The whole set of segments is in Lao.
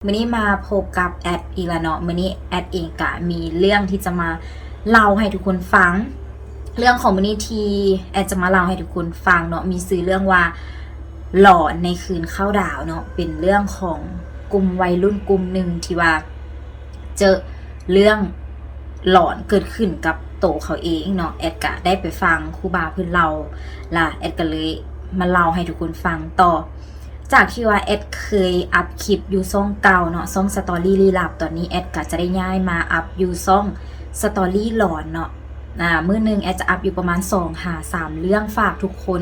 ມື້ນີ້ມາພົບກັບແອັດອີກແລ້ວເນາະ. ມື້ນີ້ແອັດເອງກະມີເລື່ອງທີ່ຈະມາເລົ່າໃຫ້ທຸກຄົນຟັງ. ເລື່ອງຂອງມື້ນີ້ທີ່ແອັດຈະມາເລົ່າໃຫ້ທຸກຄົນຟັງເນາະ ມີຊື່ເລື່ອງວ່າ ຫຼອນໃນຄືນເຂົ້າດາວເນາະ. ເປັນເລື່ອງຂອງກຸ່ມໄວລຸ້ນກຸ່ມໜຶ່ງທີ່ວ່າ ເຈິເລື່ອງຫຼອນເກີດຂຶ້ນກັບໂຕເຂົາເອງເນາະ. ແອັດກະໄດ້ໄປຟັງຄູບາເພິ່ນເລົ່າ ລະແອັດກະເລີຍມາເລົ່າໃຫ້ທຸກຄົນຟັງຕໍ່. ຈາກທີ່ວ່າແອັດເຄີຍອັບຄລິບຢູ່ຊ່ອງເກົ່າເນາະ ຊ່ອງສະຕໍຣີລີ້ລັບ, ຕອນນີ້ແອັດກະຈະໄດ້ຍ້າຍມາອັບຢູ່ຊ່ອງສະຕໍຣີຫຼອນເນາະ. ອາ ມື້ໜຶ່ງແອັດຈະອັບຢູ່ປະມານສອງຫາສາມເລື່ອງ. ຝາກທຸກຄົນ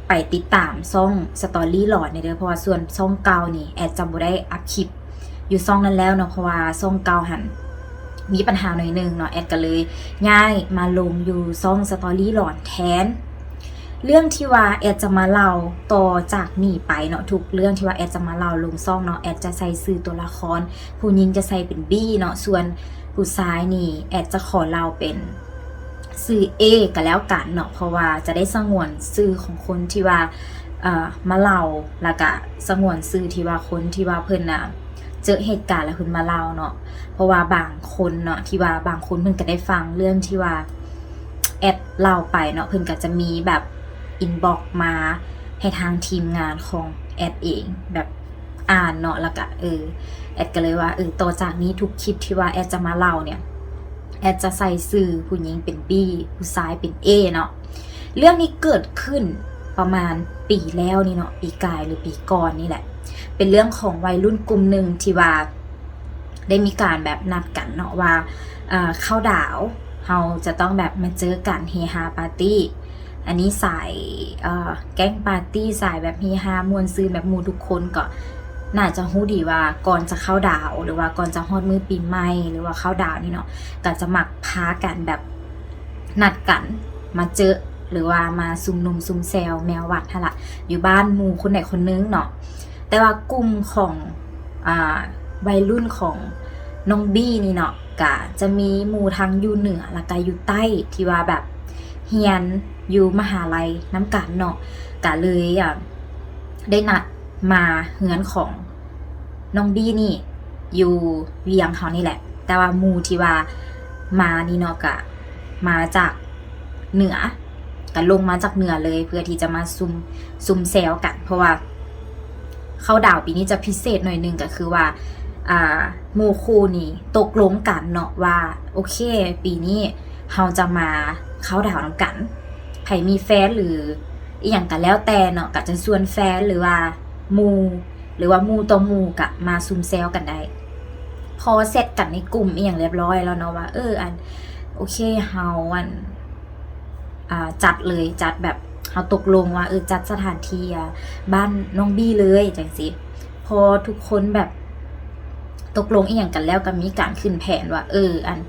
ໄປຕິດຕາມຊ່ອງສະຕໍຣີຫຼອນແດ່ເດີ ເພາະວ່າສ່ວນຊ່ອງເກົ່ານີ້ແອັດຈະບໍ່ໄດ້ອັບຄລິບຢູ່ຊ່ອງນັ້ນແລ້ວເນາະ ເພາະວ່າຊ່ອງເກົ່າຫັ້ນມີບັນຫາໜ້ອຍໜຶ່ງເນາະ. ແອັດກະເລີຍຍ້າຍມາລົງຢູ່ຊ່ອງສະຕໍຣີຫຼອນແທນ. ເລື່ອງທີ່ວ່າແອັດຈະມາເລົ່າຕໍ່ຈາກນີ້ໄປເນາະ ທຸກເລື່ອງທີ່ວ່າແອັດຈະມາເລົ່າລົງຊ່ອງເນາະ ແອັດຈະໃສ່ຊື່ຕົວລະຄອນ. ຜູ້ຍິງຈະໃສ່ເປັນບີເນາະ ສ່ວນຜູ້ຊາຍນີ້ແອັດຈະຂໍເລົ່າເປັນຊື່ເອກະແລ້ວກັນເນາະ ເພາະວ່າຈະໄດ້ສະຫງວນຊື່ຂອງຄົນທີ່ວ່າ ເອີ ມາເລົ່າ ລະກະສະຫງວນຊື່ທີ່ວ່າຄົນທີ່ວ່າເພິ່ນນະ ເຈິເຫດການລະເພິ່ນມາເລົ່າເນາະ. ເພາະວ່າບາງຄົນເນາະ ທີ່ວ່າບາງຄົນເພິ່ນກະໄດ້ຟັງເລື່ອງທີ່ວ່າແອັດເລົ່າໄປເນາະ ເພິ່ນກະຈະມີແບບອິນບັອກມາໃຫ້ທາງທີມງານຂອງແອັດເອງແບບອ່ານເນາະ. ລະກະ ເອີ ແອັດກະເລີຍວ່າ ເອີ ຕໍ່ຈາກນີ້ທຸກຄລິບທີ່ວ່າແອັດຈະມາເລົ່າເນຍ ແອັດຈະໃສ່ຊື່ຜູ້ຍິງເປັນບີ ຜູ້ຊາຍເປັນເອເນາະ. ເລື່ອງນີ້ເກີດຂຶ້ນປະມານປີແລ້ວນີ້ເນາະ ປີກາຍຫຼືປີກ່ອນນີ້ແຫຼະ. ເປັນເລື່ອງຂອງໄວລຸ້ນກຸ່ມໜຶ່ງທີ່ວ່າໄດ້ມີການແບບນັດກັນເນາະວ່າ ເອີ ເຂົ້າດາວ ເຮົາຈະຕ້ອງແບບມາເຈີກັນເຮຮາປາຕີ້. ອັນນີ້ສາຍ ເອີ ແກ້ງປາຕີ້ ສາຍແບບເຮຮາມ່ວນຊື່ນ ແບບໝູ່ທຸກຄົນກໍໜ້າຈະຮູ້ດີວ່າ ກ່ອນຈະເຂົ້າດາວ ຫຼືວ່າກ່ອນຈະຮອດມື້ປີໃໝ່ ຫຼືວ່າເຂົ້າດາວນີ້ເນາະ ກໍຈະມັກພາກັນແບບ ນັດກັນມາເຈິ ຫຼືວ່າມາຊຸມນຸມຊຸມແຊວແນວວັດຫັ້ນລະ ຢູ່ບ້ານໝູ່ຄົນໃດຄົນໜຶ່ງເນາະ. ແຕ່ວ່າກຸ່ມຂອງ ອາ ໄວລຸ້ນຂອງນ້ອງບີນີ້ເນາະ ກະຈະມີໝູ່ທັງຢູ່ເໜືອ ລະກະຢູ່ໃຕ້ ທີ່ວ່າແບບຮຽນຢູ່ມະຫາໄລນຳກັນເນາະ ກະເລີຍ ອາ ໄດ້ນັດມາເຮືອນຂອງນ້ອງບີນີ້ຢູ່ວຽງເຮົານີ້ແຫຼະ. ແຕ່ວ່າໝູ່ທີ່ວ່າມານີ້ເນາະ ກະມາຈາກເໜືອ ກະລົງມາຈາກເໜືອເລີຍ ເພື່ອທີ່ຈະມາຊຸມ ຊຸມແຊວກັນ ເພາະວ່າເຂົ້າດາວປີນີ້ຈະພິເສດໜ້ອຍໜຶ່ງ ກະຄືວ່າ ອາ ໝູ່ຄູ່ນີ້ຕົກລົງກັນເນາະວ່າ ໂອເຄ ປີນີ້ເຮົາຈະມາເຂົ້າດາວນຳກັນ ໃຜມີແຟນ ຫຼື ອີ່ຫຍັງກະແລ້ວແຕ່ເນາະ ກະຈະຊວນແຟນ ຫຼືວ່າໝູ່ ຫຼືວ່າໝູ່ຕໍ່ໝູ່ກະມາຊຸມແຊວກັນໄດ້. ພໍແຊັດກັນໃນກຸ່ມອີ່ຫຍັງລຽບຮ້ອຍແລ້ວເນາະວ່າ ເອີ ອັນ ໂອເຄ ເຮົາ ອັນ ອາ ຈັດເລີຍ ຈັດແບບ ເຮົາຕົກລົງວ່າ ເອີ ຈັດສະຖານທີ່ ອາ ບ້ານນ້ອງບີເລີຍ ຈັ່ງຊີ້. ພໍທຸກຄົນແບບຕົກລົງອີ່ຫຍັງກັນແລ້ວ ກະມີການຂຶ້ນແຜນວ່າ ເອີ ອັນ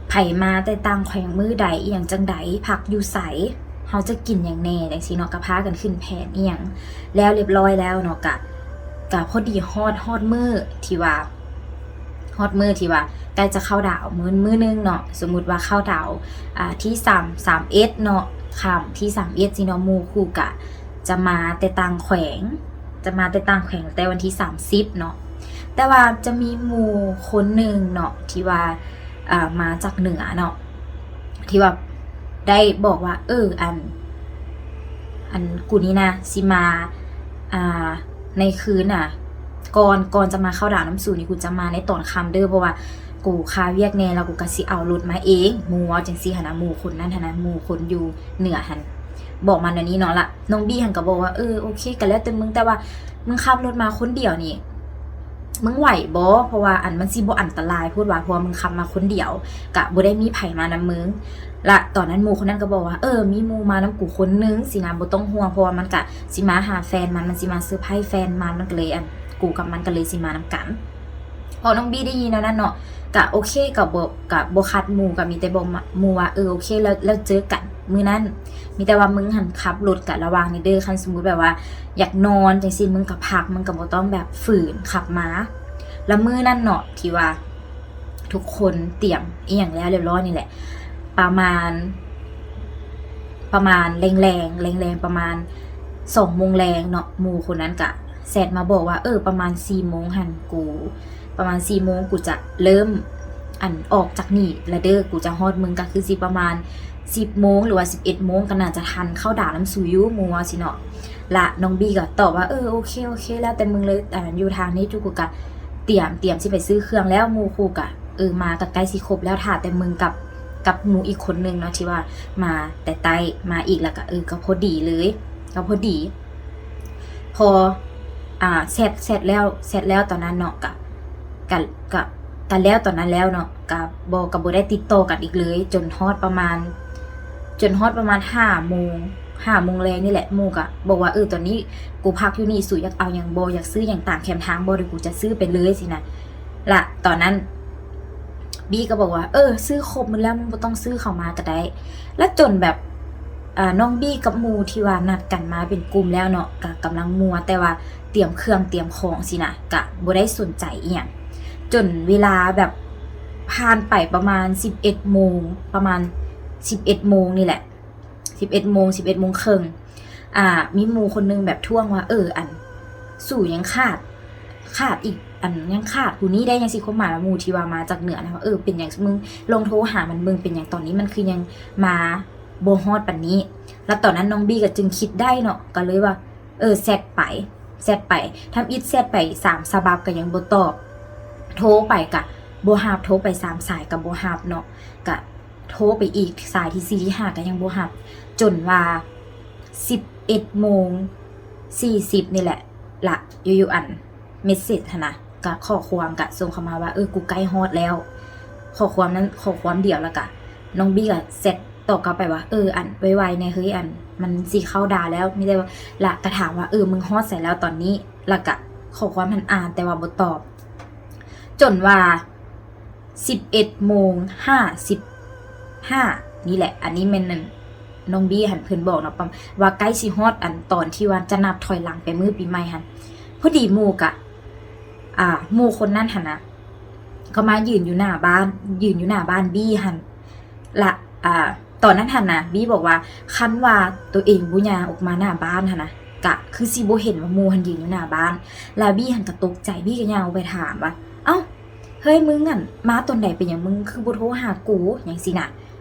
ໃຜມາແຕ່ຕ່າງແຂວງມື້ໃດ ອີ່ຫຍັງຈັ່ງໃດ ພັກຢູ່ໃສ ເຮົາຈະກິນຫຍັງແດ່ ຈັ່ງຊີ້ເນາະ. ກະພາກັນຂຶ້ນແຜນອີ່ຫຍັງແລ້ວລຽບຮ້ອຍແລ້ວເນາະ ກະ ກະພໍດີຮອດ ຮອດມື້ທີ່ວ່າ ຮອດມື້ທີ່ວ່າໃກ້ຈະເຂົ້າດາວ ມື້ ມື້ໜຶ່ງເນາະ ສົມມຸດວ່າເຂົ້າດາວ ອາ ທີສາມ ສາມເອັດເນາະ ຄ່ຳທີສາມເອັດຊີ້ເນາະ ໝູ່ຄູ່ກະຈະມາແຕ່ຕ່າງແຂວງ ຈະມາແຕ່ຕ່າງແຂວງແຕ່ວັນທີສາມສິບເນາະ. ແຕ່ວ່າຈະມີໝູ່ຄົນໜຶ່ງເນາະ ທີ່ວ່າ ອາ ມາຈາກເໜືອເນາະ ທີ່ວ່າໄດ້ບອກວ່າ ເອີ ອັນ ອັນ ກູນີ້ນະ ຊິມາ ອາ ໃນຄືນນະ ກ່ອນ ກ່ອນຈະມາເຂົ້າດາວນຳສູນີ້ ກູຈະມາໃນຕອນຄ່ຳເດີ ເພາະວ່າກູຄາວຽກແດ່ ແລ້ວກູກະຊິເອົາລົດມາເອງ. ໝູ່ເວົ້າຈັ່ງຊີ້ຫັ້ນນະ ໝູ່ຄົນນັ້ນຫັ້ນນະ ໝູ່ຄົນຢູ່ເໜືອຫັ້ນ ບອກມາແນວນີ້ເນາະ. ລະນ້ອງບີຫັ້ນກະບອກວ່າ ເອີ ໂອເຄ ກະແລ້ວແຕ່ມຶງ ແຕ່ວ່າມຶງຂັບລົດມາຄົນດຽວນີ້ ມຶງໄຫວບໍ່? ເພາະວ່າ ອັນ ມັນຊິບໍ່ອັນຕະລາຍໂພດຫວາ ເພາະວ່າມຶງຂັບມາຄົນດຽວ ກະບໍ່ໄດ້ມີໃຜມານຳມຶງ. ລະຕອນນັ້ນໝູ່ຄົນນັ້ນກະບອກວ່າ ເອີ ມີໝູ່ມານຳກູຄົນໜຶ່ງຊີ້ນະ ບໍ່ຕ້ອງຫ່ວງ ເພາະວ່າມັນກະຊິມາຫາແຟນມັນ ມັນຊິມາເຊີໄພແຟນມັນ ມັນກະເລີຍ ອັນ ກູກັບມັນກະເລີຍຊິມານຳກັນ. ພໍນ້ອງບີໄດ້ຍິນແນວນັ້ນເນາະ ກະໂອເຄ ກະບໍ່ ກະບໍ່ຂັດໝູ່ ກະມີແຕ່ບອກໝູ່ວ່າ ເອີ ໂອເຄ ແລ້ວ ແລ້ວເຈີກັນມື້ນັ້ນ ມີແຕ່ວ່າມຶງຫັ້ນຂັບລົດກະລະວັງແດ່ເດີ ຄັນສົມມຸດແບບວ່າຢາກນອນຈັ່ງຊີ້ ມຶງກະພັກ ມຶງກະບໍ່ຕ້ອງແບບຝືນຂັບມາ. ລະມື້ນັ້ນເນາະ ທີ່ວ່າທຸກຄົນຕຽມອີ່ຫຍັງແລ້ວລຽບຮ້ອຍນີ້ແຫຼະ ປະມານ ປະມານແລງໆ ແລງໆ ປະມານສອງໂມງແລງເນາະ ໝູ່ຄົນນັ້ນກະ ແຊັດມາບອກວ່າ ເອີ ປະມານສີ່ໂມງຫັ້ນ ກູ ປະມານສີ່ໂມງ ກູຈະເລີ່ມ ອັນ ອອກຈາກນີ້ລະເດີ ກູຈະຮອດມຶງ ກໍຄືຊິປະມານສິບໂມງ ຫຼືວ່າສິບເອັດໂມງ ກໍໜ້າຈະທັນເຂົ້າດາວນຳສູຢູ່ ໝູ່ວ່າຊີ້ເນາະ. ລະນ້ອງບີກໍຕອບວ່າ ເອີ ໂອເຄ ໂອເຄ ແລ້ວແຕ່ມຶງເລີຍ ອັນ ຢູ່ທາງນີ້ ຈູກກູກະຕຽມ ຕຽມຊິໄປຊື້ເຄື່ອງແລ້ວ ໝູ່ຄູ່ກະ ເອີ ມາກໍໃກ້ຊິຄົບແລ້ວ ຖ້າແຕ່ມຶງກັບ ກັບໝູ່ອີກຄົນໜຶ່ງເນາະ ທີ່ວ່າມາແຕ່ໃຕ້ ມາອີກ ລະກະ ເອີ ກໍພໍດີເລີຍ ກໍພໍດີ ພໍ ອ່າ ແຊັດ ແຊັດແລ້ວ ແຊັດແລ້ວຕອນນັ້ນເນາະ ກະ ກະ ກະ ກະແລ້ວຕອນນັ້ນແລ້ວເນາະ ກະບໍ່ ກະບໍ່ໄດ້ຕິດຕໍ່ກັນອີກເລີຍ ຈົນຮອດປະມານ ຈົນຮອດປະມານຫ້າໂມງ ຫ້າໂມງແລງນີ້ແຫຼະ ໝູ່ກະບອກວ່າ ເອີ ຕອນນີ້ກູພັກຢູ່ນີ້ ສູຢາກເອົາຫຍັງບໍ່ ຢາກຊື້ຫຍັງຕາມແຄມທາງບໍ່ ດຽວກູຈະຊື້ໄປເລີຍຊີ້ນະ. ລະຕອນນັ້ນບີກໍບອກວ່າ ເອີ ຊື້ຄົບໝົດແລ້ວ ມຶງບໍ່ຕ້ອງຊື້ເຂົ້າມາກໍໄດ້. ລະຈົນແບບ ອ່າ ນ້ອງບີກັບໝູ່ທີ່ວ່ານັດກັນມາເປັນກຸ່ມແລ້ວເນາະ ກະກຳລັງມົວແຕ່ວ່າຕຽມເຄື່ອງຕຽມຂອງຊີ້ນະ ກະບໍ່ໄດ້ສົນໃຈອີ່ຫຍັງ ຈົນເວລາແບບຜ່ານໄປປະມານສິບເອັດໂມງ ປະມານສິບເອັດໂມງນີ້ແຫຼະ ສິບເອັດໂມງ ສິບເອັດໂມງເຄິ່ງ ອ່າ ມີໝູ່ຄົນໜຶ່ງແບບທ້ວງວ່າ ເອີ ອັນ ສູຍັງຂາດ ຂາດອີກ ອັນ ຍັງຂາດຜູ້ນີ້ໄດ້ ຫຍັງຊີ້ ຄວາມໝາຍວ່າໝູ່ທີ່ວ່າມາຈາກເໜືອນະ ເອີ ເປັນຫຍັງ ມຶງລອງໂທຫາມັນເບິ່ງ ເປັນຫຍັງຕອນນີ້ມັນຄືຍັງມາບໍ່ຮອດປານນີ້. ລະຕອນນັ້ນນ້ອງບີກໍຈຶ່ງຄິດໄດ້ເນາະ ກໍເລີຍວ່າ ເອີ ແຊັດໄປ ແຊັດໄປ ທຳອິດແຊັດໄປສາມສະບັບກໍຍັງບໍ່ຕອບ ໂທໄປກະບໍ່ຮັບ ໂທໄປສາມສາຍກໍບໍ່ຮັບເນາະ ກະໂທໄປອີກສາຍທີສີ່ທີຫ້າກໍຍັງບໍ່ຮັບ ຈົນວ່າສິບເອັດໂມງສີ່ສິບນີ້ແຫຼະ ລະຢູ່ໆ ອັນ ເມສເສດຫັ້ນນະ ກະຂໍ້ຄວາມກະສົ່ງເຂົ້າມາວ່າ ເອີ ກູໃກ້ຮອດແລ້ວ ຂໍ້ຄວາມນັ້ນ ຂໍ້ຄວາມດຽວ ລະກະນ້ອງບີກະແຊັດຕອບກັບໄປວ່າ ເອີ ອັນ ໄວໆແດ່ເຮີ້ຍ ອັນ ມັນຊິເຂົ້າດາວແລ້ວ ມີແຕ່ວ່າ ລະກະຖາມວ່າ ເອີ ມຶງຮອດໃສແລ້ວຕອນນີ້ ລະກະຂໍ້ຄວາມຫັ້ນອ່ານແຕ່ວ່າບໍ່ຕອບ ຈົນວ່າສິບເອັດໂມງຫ້າສິບຫ້ານີ້ແຫຼະ ອັນນີ້ແມ່ນ ອັນ ນ້ອງບີຫັ້ນເພິ່ນບອກເນາະ ປະ ວ່າໃກ້ຊິຮອດ ອັນ ຕອນທີ່ວ່າຈະນັບຖອຍຫຼັງໄປມື້ປີໃໝ່ຫັ້ນ ພໍດີໝູ່ກະ ອ່າ ໝູ່ຄົນນັ້ນຫັ້ນນະ ກໍມາຢືນຢູ່ໜ້າບ້ານ ຢືນຢູ່ໜ້າບ້ານບີຫັ້ນ ລະ ອ່າ ຕອນນັ້ນຫັ້ນນະ ບີບອກວ່າ ຄັນວ່າໂຕເອງບໍ່ຍ່າງອອກມາໜ້າບ້ານຫັ້ນນະ ກະຄືຊິບໍ່ເຫັນວ່າໝູ່ຫັ້ນຢືນຢູ່ໜ້າບ້ານ. ລະບີຫັ້ນກະຕົກໃຈ ບີກະຍ່າງອອກໄປຖາມວ່າ ເອົ້າ ເຮີ້ຍ ມຶງຫັ້ນມາຕອນໃດ ເປັນຫຍັງມຶງຄືບໍ່ໂທຫາກູ ຫຍັງຊີ້ນະ.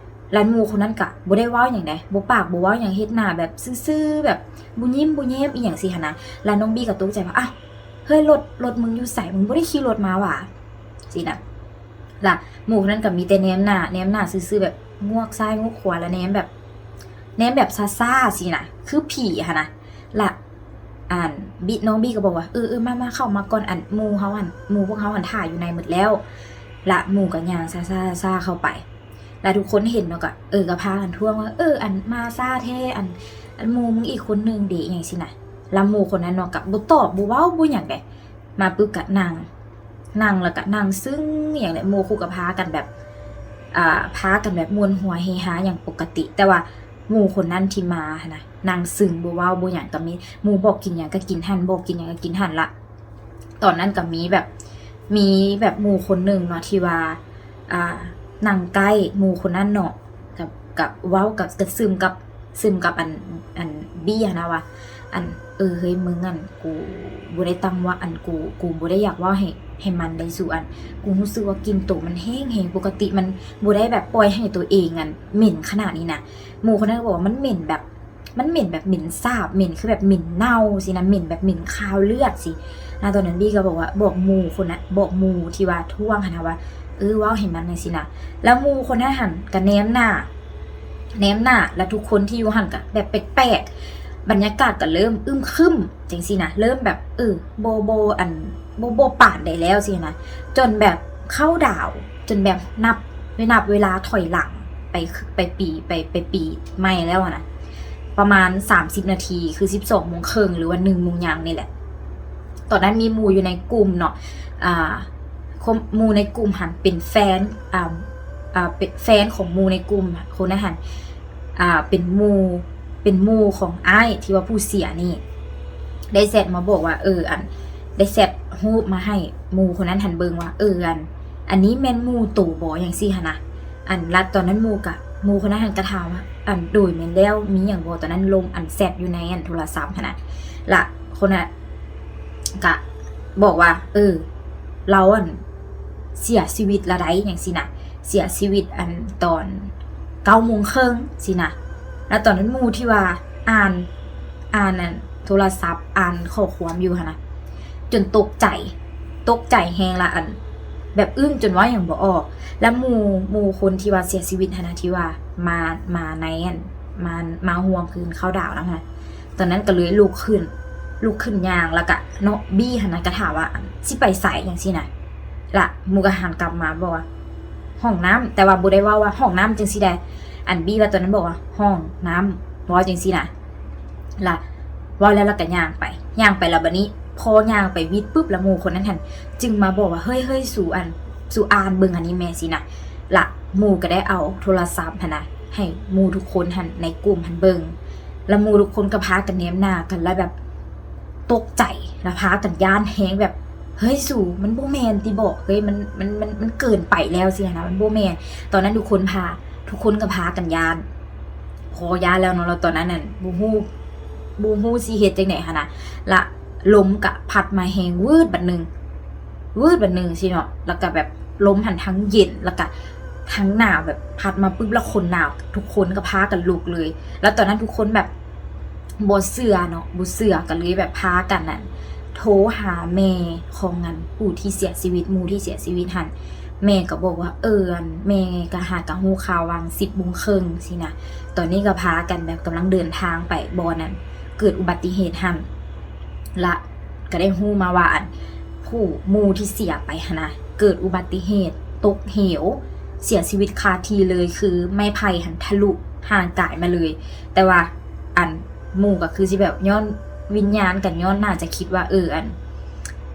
ລະໝູ່ຄົນນັ້ນກະບໍ່ໄດ້ເວົ້າຫຍັງໃດ ບໍ່ປາກບໍ່ເວົ້າຫຍັງ ເຮັດໜ້າແບບຊື່ໆ ແບບບໍ່ຍິ້ມບໍ່ແຍ້ມອີ່ຫຍັງຊີ້ຫັ້ນນະ. ລະນ້ອງບີກະຕົກໃຈວ່າ ອ້າວ ເຮີ້ຍ ລົດ ລົດມຶງຢູ່ໃສ ມຶງບໍ່ໄດ້ຂີ່ລົດມາຫວາ ຊີ້ນະ. ລະໝູ່ຄົນນັ້ນກະມີແຕ່ແນມໜ້າ ແນມໜ້າຊື່ໆ ແບບງວກຊ້າຍງວກຂວາ ລະແນມແບບ ແນມແບບຊ້າໆ ຊີ້ນະ ຄືຜີຫັ້ນນະ. ລະ ອັນ ບີ ນ້ອງບີກະບອກວ່າ ເອີໆ ມາໆ ເຂົ້າມາກ່ອນ ອັນ ໝູ່ເຮົາຫັ້ນ ໝູ່ພວກເຮົາຫັ້ນຖ້າຢູ່ໃນໝົດແລ້ວ. ລະໝູ່ກະຍ່າງຊ້າໆ ຊ້າໆ ເຂົ້າໄປ ລະທຸກຄົນເຫັນເນາະ ກະ ເອີ ກະພາກັນທ້ວງວ່າ ເອີ ອັນ ມາຊ້າແທ້ ອັນ ອັນໝູ່ມຶງອີກຄົນໜຶ່ງເດ ຫຍັງຊີ້ນະ. ລະໝູ່ຄົນນັ້ນເນາະ ກະບໍ່ຕອບ ບໍ່ເວົ້າ ບໍ່ຫຍັງໃດ ມາປຶບກະນັ່ງ ນັ່ງ ລະກະນັ່ງຊຶ້ງຫຍັງແຫຼະ ໝູ່ຄູ່ກະພາກັນແບບ ອ່າ ພາກັນແບບມ່ວນຫົວເຮຮາຫຍັງປົກກະຕິ ແຕ່ວ່າໝູ່ຄົນນັ້ນທີ່ມາຫັ້ນນະ ນັ່ງຊຶ້ງ ບໍ່ເວົ້າບໍ່ຫຍັງ ກະມີ ໝູ່ບອກກິນຫຍັງກະກິນຫັ້ນ ບອກກິນຫຍັງກະກິນຫັ້ນ. ລະຕອນນັ້ນກະມີແບບ ມີແບບໝູ່ຄົນໜຶ່ງເນາະ ທີ່ວ່າ ອ່າ ນັ່ງໃກ້ໝູ່ຄົນນັ້ນເນາະ ກະ ກະເວົ້າ ກະ ກະຊຶມກັບ ຊຶມກັບ ອັນ ອັນ ບີຫັ້ນນະວ່າ ອັນ ເອີ ເຮີ້ຍ ມຶງ ອັນ ກູບໍ່ໄດ້ຕັ້ງວ່າ ອັນ ກູ ກູບໍ່ໄດ້ຢາກເວົ້າໃຫ້ ໃຫ້ມັນໄດ້ສູ ອັນ ກູຮູ້ສຶກວ່າກິ່ນໂຕມັນແຮງໆ ປົກກະຕິມັນບໍ່ໄດ້ແບບປ່ອຍໃຫ້ໂຕເອງ ອັນ ເໝັນຂະໜາດນີ້ນະ. ໝູ່ຄົນນັ້ນກະບອກວ່າ ມັນເໝັນແບບ ມັນເໝັນແບບເໝັນສາບ ເໝັນຄືແບບເໝັນເນົ່າຊີ້ນະ ເໝັນແບບເໝັນຄາວເລືອດຊີ້ນະ. ຕອນນັ້ນບີກະບອກວ່າ ບອກໝູ່ຄົນນະ ບອກໝູ່ທີ່ວ່າທ້ວງຫັ້ນນະວ່າ ເອີ ເວົ້າໃຫ້ມັນຈັ່ງຊີ້ນະ. ລະໝູ່ຄົນນັ້ນຫັ້ນກະແນມໜ້າ ແນມໜ້າ ລະທຸກຄົນທີ່ຢູ່ຫັ້ນກະແບບແປກໆ ບັນຍາກາດກະເລີ່ມອຶ້ມຄຶ້ມຈັ່ງຊີ້ນະ ເລີ່ມແບບ ເອີ ບໍ່ ບໍ່ ອັນ ບໍ່ ບໍ່ປານໃດແລ້ວຊີ້ນະ ຈົນແບບເຂົ້າດາວ ຈົນແບບນັບ ໄປນັບເວລາຖອຍຫຼັງໄປ ໄປປີ ໄປ ໄປປີໃໝ່ແລ້ວຫັ້ນນະ ປະມານສາມສິບນາທີ ຄືສິບສອງໂມງເຄິ່ງ ຫຼືວ່າໜຶ່ງໂມງຫຍັງນີ້ແຫຼະ. ຕອນນັ້ນມີໝູ່ຢູ່ໃນກຸ່ມເນາະ ອ່າ ຄົມ ໝູ່ໃນກຸ່ມຫັ້ນເປັນແຟນ ອ່າ ອ່າ ເປັນແຟນຂອງໝູ່ໃນກຸ່ມຄົນນັ້ນຫັ້ນ ອ່າ ເປັນໝູ່ ເປັນໝູ່ຂອງອ້າຍທີ່ວ່າຜູ້ເສຍນີ້ ໄດ້ແຊັດມາບອກວ່າ ເອີ ອັນ ໄດ້ແຊັດຮູບມາໃຫ້ໝູ່ຄົນນັ້ນຫັ້ນເບິ່ງວ່າ ເອີ ອັນ ອັນນີ້ແມ່ນໝູ່ໂຕບໍ່ ຫຍັງຊີ້ຫັ້ນນະ. ອັນ ລະຕອນນັ້ນໝູ່ກະ ໝູ່ຄົນນັ້ນຫັ້ນກະຖາມວ່າ ອັນ ໂດຍ ແມ່ນແລ້ວ ມີຫຍັງບໍ່? ຕອນນັ້ນລົມ ອັນ ແຊັດຢູ່ໃນ ອັນ ໂທລະສັບຫັ້ນນະ. ລະຄົນນັ້ນ ກະບອກວ່າ ເອີ ລາວອັນເສຍຊີວິດລະໃດ ຫຍັງຊີ້ນະ ເສຍຊີວິດອັນຕອນເກົ້າໂມງເຄິ່ງຊີ້ນະ. ລະຕອນນັ້ນໝູ່ທີ່ວ່າອ່ານ ອ່ານອັນໂທລະສັບ ອ່ານຂໍ້ຄວາມຢູ່ຫັ້ນນະ ຈົນຕົກໃຈ ຕົກໃຈແຮງລະ ອັນແບບອຶ້ງຈົນເວົ້າຫຍັງບໍ່ອອກ. ລະໝູ່ ໝູ່ຄົນທີ່ວ່າເສຍຊີວິດຫັ້ນນະ ທີ່ວ່າມາ ມາໃນອັນ ມາ ມາຮ່ວມຄືນເຂົ້າດາວນຳຫັ້ນນະ ຕອນນັ້ນກໍເລີຍລຸກຂຶ້ນ ລຸກຂຶ້ນຍ່າງ ລະກະເນາະ ບີຫັ້ນນະກະຖາມວ່າ ອັນ ຊິໄປໃສ ຫຍັງຊີ້ນະ. ລະໝູ່ກະຫັນກັບມາບອກວ່າ ຫ້ອງນ້ຳ ແຕ່ວ່າບໍ່ໄດ້ເວົ້າວ່າຫ້ອງນ້ຳຈັ່ງຊີ້ໃດ ອັນບີວ່າຕອນນັ້ນບອກວ່າຫ້ອງນ້ຳ ເວົ້າຈັ່ງຊີ້ນະ. ລະເວົ້າແລ້ວລະກະຍ່າງໄປ ຍ່າງໄປລະບາດນີ້ ພໍຍ່າງໄປວິດປຶບລະໝູ່ຄົນນັ້ນຫັ້ນຈຶ່ງມາບອກວ່າ ເຮີ້ຍ ເຮີ້ຍ ສູອັນ ສູອ່ານເບິ່ງອັນນີ້ແມ່ຊີ້ນະ. ລະໝູ່ກະໄດ້ເອົາໂທລະສັບຫັ້ນນະ ໃຫ້ໝູ່ທຸກຄົນຫັ້ນໃນກຸ່ມຫັ້ນເບິ່ງ ລະໝູ່ທຸກຄົນກະພາກັນແນມໜ້າກັນ ລະແບບຕົກໃຈ ລະພາກັນຢ້ານແຮງແບບ ເຮີ້ຍ ສູ ມັນບໍ່ແມ່ນຕິເບາະ ເຮີ້ຍ ມັນ ມັນ ມັນ ມັນເກີນໄປແລ້ວຊີ້ຫັ້ນນະ ມັນບໍ່ແມ່ນ. ຕອນນັ້ນທຸກຄົນພາ ທຸກຄົນກະພາກັນຢ້ານ ພໍຢ້ານແລ້ວເນາະ ລະຕອນນັ້ນນັ້ນບໍ່ຮູ້ ບໍ່ຮູ້ຊິເຮັດຈັ່ງໃດຫັ້ນນະ. ລະລົມກະພັດມາແຮງວືດບາດໜຶ່ງ ວືດບາດໜຶ່ງຊີ້ເນາະ ລະກະແບບລົມຫັ້ນທັງເຢັນ ລະກະທັງໜາວ ແບບພັດມາປຶບລະຄົນໜາວ ທຸກຄົນກະພາກັນລຸກເລີຍ. ລະຕອນນັ້ນທຸກຄົນແບບບໍ່ເຊື່ອເນາະ ບໍ່ເຊື່ອ ກະເລີຍແບບພາກັນນັ້ນໂທຫາແມ່ຂອງອັນຜູ້ທີ່ເສຍຊີວິດ ໝູ່ທີ່ເສຍຊີວິດຫັ້ນ. ແມ່ກະບອກວ່າ ເອີ ອັນແມ່ກະຫາກະຮູ້ຂ່າວຫວ່າງສິບໂມງເຄິ່ງຊີ້ນະ ຕອນນີ້ກະພາກັນແບບກຳລັງເດີນທາງໄປບ່ອນນັ້ນ ເກີດອຸບັດຕິເຫດຫັ້ນ. ລະກະໄດ້ຮູ້ມາວ່າ ອັນຜູ້ ໝູ່ທີ່ເສຍໄປຫັ້ນນະ ເກີດອຸບັດຕິເຫດຕົກເຫວ ເສຍຊີວິດຄາທີ່ເລີຍ ຄືໄມ້ໄຜ່ຫັ້ນທະລຸຮ່າງກາຍມາເລີຍ. ແຕ່ວ່າອັນໝູ່ກະຄືຊິແບບຍ້ອນວິນຍານກັນ ຍ້ອນໜ້າຈະຄິດວ່າ ເອີ ອັນ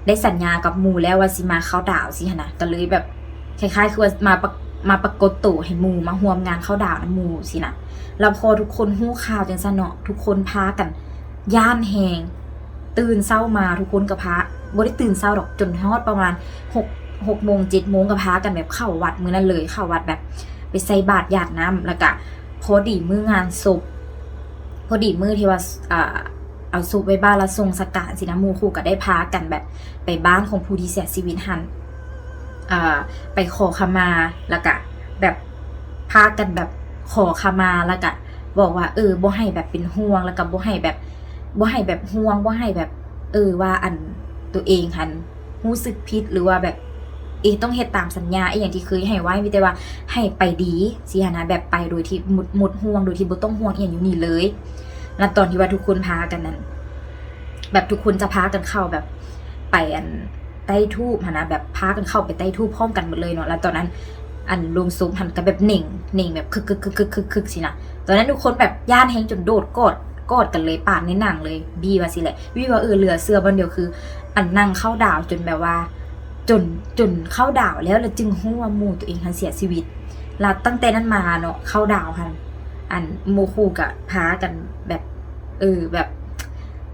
ໄດ້ສັນຍາກັບໝູ່ແລ້ວວ່າຊິມາເຂົ້າດາວຊີ້ຫັ້ນນະ ກະເລີຍແບບຄ້າຍໆຄືວ່າມາປະ ມາປາກົດໂຕໃຫ້ໝູ່ ມາຮ່ວມງານເຂົ້າດາວນຳໝູ່ຊີ້ນະ. ລະພໍທຸກຄົນຮູ້ຂ່າວຈັ່ງຊັ້ນເນາະ ທຸກຄົນພາກັນ ຢ້ານແຮງ ຕື່ນເຊົ້າມາທຸກຄົນກະພາ ບໍ່ໄດ້ຕື່ນເຊົ້າດອກ ຈົນຮອດປະມານຫົກ ຫົກໂມງ ເຈັດໂມງ ກະພາກັນແບບເຂົ້າວັດມື້ນັ້ນເລີຍ ເຂົ້າວັດແບບໄປໃສ່ບາດຢາດນ້ຳ. ລະກະພໍດີມື້ງານສົບ ພໍດີມື້ທີ່ວ່າ ອ່າ ເອົາສົບໄວ້ບ້ານລະສົ່ງສະການຊີ້ນະ ໝູ່ຄູ່ກະໄດ້ພາກັນແບບໄປບ້ານຂອງຜູ້ທີ່ເສຍຊີວິດຫັ້ນ ອ່າ ໄປຂໍຂະມາ ລະກະແບບພາກັນແບບຂໍຂະມາ ລະກະບອກວ່າ ເອີ ບໍ່ໃຫ້ແບບເປັນຫ່ວງ ລະກະບໍ່ໃຫ້ແບບ ບໍ່ໃຫ້ແບບຫ່ວງ ບໍ່ໃຫ້ແບບ ເອີ ວ່າອັນໂຕເອງຫັ້ນຮູ້ສຶກຜິດ ຫຼືວ່າແບບ ເອ ຕ້ອງເຮັດຕາມສັນຍາອີ່ຫຍັງທີ່ເຄີຍໃຫ້ໄວ້ ມີແຕ່ວ່າໃຫ້ໄປດີຊີ້ຫັ້ນນະ ແບບໄປໂດຍທີ່ໝົດ ໝົດຫ່ວງ ໂດຍທີ່ບໍ່ຕ້ອງຫ່ວງອີ່ຫຍັງຢູ່ນີ້ເລີຍ. ລະຕອນທີ່ວ່າທຸກຄົນພາກັນນັ້ນ ແບບທຸກຄົນຈະພາກັນເຂົ້າແບບໄປອັນ ໃຕ້ທູບຫັ້ນນະ ແບບພາກັນເຂົ້າໄປໃຕ້ທູບພ້ອມກັນໝົດເລີຍເນາະ. ລະຕອນນັ້ນອັນໂລງສົບຫັ້ນກະແບບເໜັງ ເໜັງແບບຄຶກໆໆໆໆຊີ້ນະ. ຕອນນັ້ນທຸກຄົນແບບຢ້ານແຮງຈົນໂດດກອດ ກອດກັນເລີຍ ປານໃນໜັງເລີຍ ບີວ່າຊີ້ແຫຼະ. ບີວ່າ ເອີ ເຫຼືອເຊື່ອບ່ອນດຽວຄື ອັນນັ່ງເຂົ້າດາວຈົນແບບວ່າ ຈົນ ຈົນເຂົ້າດາວແລ້ວ ລະຈຶ່ງຮູ້ວ່າໝູ່ໂຕເອງຫັ້ນເສຍຊີວິດ. ລະຕັ້ງແຕ່ນັ້ນມາເນາະ ເຂົ້າດາວຫັ້ນ ອັນໝູ່ຄູ່ກະພາກັນແບບ ເອີ ແບບ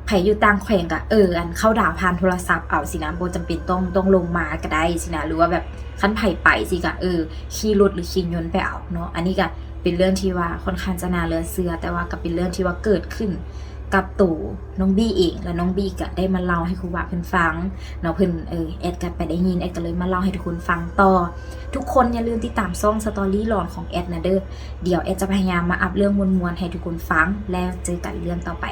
ໃຜຢູ່ຕ່າງແຂວງກະ ເອີ ອັນເຂົ້າດາວຜ່ານໂທລະສັບເອົາຊີ້ນະ ບໍ່ຈຳເປັນຕ້ອງ ຕ້ອງລົງມາກະໄດ້ຊີ້ນະ ຫຼືວ່າແບບຄັນໃຜໄປຊີ້ກະ ເອີ ຂີ່ລົດຫຼືຂີ່ຍົນໄປເອົາເນາະ. ອັນນີ້ກະເປັນເລື່ອງທີ່ວ່າຂ້ອນຂ້າງຈະໜ້າເຫຼືອເຊື່ອ ແຕ່ວ່າກະເປັນເລື່ອງທີ່ວ່າເກີດຂຶ້ນກັບໂຕນ້ອງບີເອງ ແລະນ້ອງບີກະໄດ້ມາເລົ່າໃຫ້ຄູບາເພິ່ນຟັງເນາະ. ເພິ່ນ ເອີ ແອດກະໄປໄດ້ຍິນ ແອດກະເລີຍມາເລົ່າໃຫ້ທຸກຄົນຟັງຕໍ່. ທຸກຄົນຢ່າລືມຕິດຕາມຊ່ອງສະຕໍຣີຫຼອນຂອງແອດນະເດີ. ດຽວແອດຈະພະຍາຍາມມາອັບເລື່ອງມ່ວນໆໃຫ້ທຸກຄົນຟັງ ແລ້ວເຈີກັນເລື່ອງຕໍ່ໄປ.